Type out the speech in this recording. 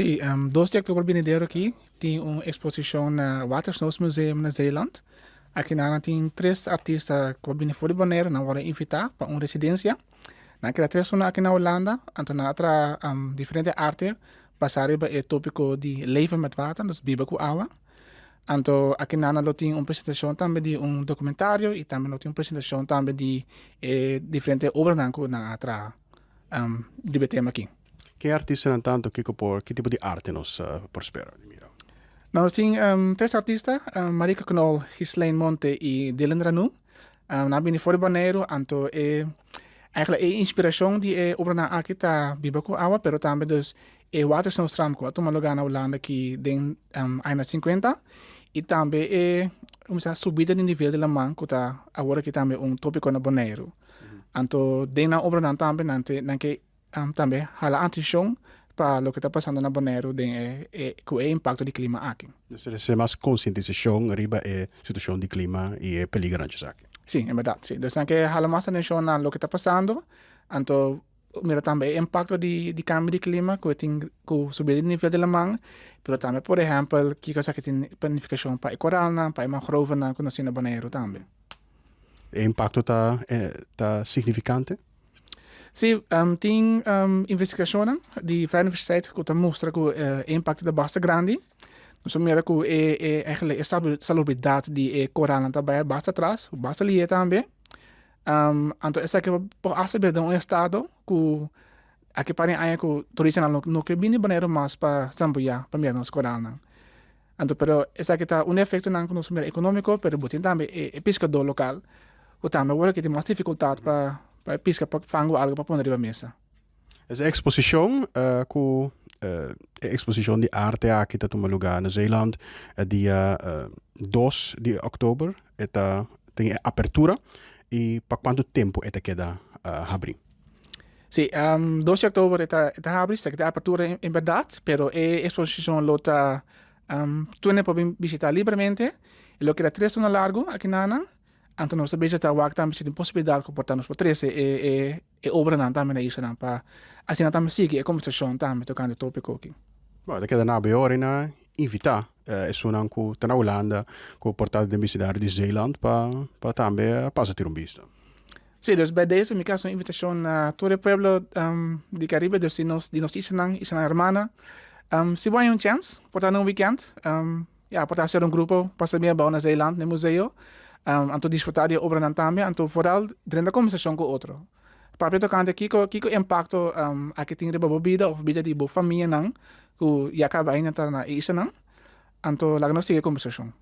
Sí, 2 di òktober binidero aki tin un eksposishon na Watersnoodmuseum na Zeeland. Aki nan tin tres artista ku a bini for di Boneiru, nan wòrdu invitá pa un residensia. Nan a keda tres luna aki na Hulanda, anto nan a traha diferente arte basá riba e tópiko di leven met water, dus biba ku awa. Anto aki nan lo tin un presentashon tambe di un dokumentario i tambe lo tin un presentashon tambe di e diferente obranan ku nan a traha riba e tema aki. Ke artistanan ta anto kiko por ki tipo di arte nos por spera di mira? Nos tin tres artista, Marieke Knol, Ghislaine Monte i Dylan Ranu. Nan a bini for di Boneiru, anto e eigenlijk e inspirashon di e obranan aki ta biba ku awa, pero tambe dus e watersnoodramp ku a tuma lugá na Hulanda aki den añanan sinkuenta i tambe e kuminsá subida di nivel di laman ku ta awor aki tambe un tópiko na Boneiru. Anto den nan obranan tambe nan te nan ke Tambe hala atenshon pa loke ta pasando na Boneiru den e e ku e impakto di klima aki. Mester hasi mas konsientisashon riba e situashon di klima i e peligernan djesaki. Sí, en bèrdat, sí. Dus nan ke hala mas atenshon na loke ta pasando, anto mira tambe e impakto di di kambio di klima ku e tin ku subida di nivel di laman, pero tambe por ehèmpel kiko esaki tin pa nifikashon pa e koralnan, pa e mangrovenan ku nos tin na Boneiru tambe. E impakto ta ta signifikante? Sí, tin investigashonnan di Vrije Universiteit ku ta mustra ku e impakto ta basta grandi. Nos a mira ku e e eigenlijk e salubridat di e koralnan ta bai basta atras, basta lihe tambe. Anto esaki por hasta bira den un estado ku aki par di aña ku turistanan no ke bini Boneiru mas pa sambuyá pa mira nos koralnan. Anto pero esaki ta un efectonan cu nos mira economico, pero bo tin tambe e e piscador local cu tambe awor aki tin mas dificultad pa pa e pisca pa fango algo pa pone riba mesa. Es exposicion cu e exposicion di arte aki ta tuma lugar na Zeeland e dia 2 di october e ta tin e apertura y pa cuanto tempo e ta keda habri? Sí, 2 di oktober e ta e ta habri, esaki ta e apertura en bèrdat, pero e eksposishon lo ta tur hende por bin bishitá libremente. E lo keda tres luna largu aki nanan. Anto nos ta bezig ta wak tambe si tin posibilidat ku por ta nos por trese e e e obranan tambe na islanan pa asina tambe sigui e kombersashon tambe tokante e topiko aki. Bueno, ta keda na be ora na invitá esunnan ku ta na Hulanda ku por ta den bisindario di Zeeland pa pa tambe pasa tira un bista. Sí, dus bij deze mi ke hasi un invitashon na tur e pueblo di Caribe, dus di nos di nos islanan, islanan hermana. Si bo haña un chèns, por ta na un wikènt, ya, por ta hasi un grupo pasa bien abou na Zeeland, na e museo, anto disfrutá di e obranan tambe, anto vooral drenta kombersashon ku otro. Papia tokante kiko kiko impakto aki tin riba bo bida òf bida di bo famianan ku ya kaba ainda ta na e islanan, anto laga nos sigui e kombersashon.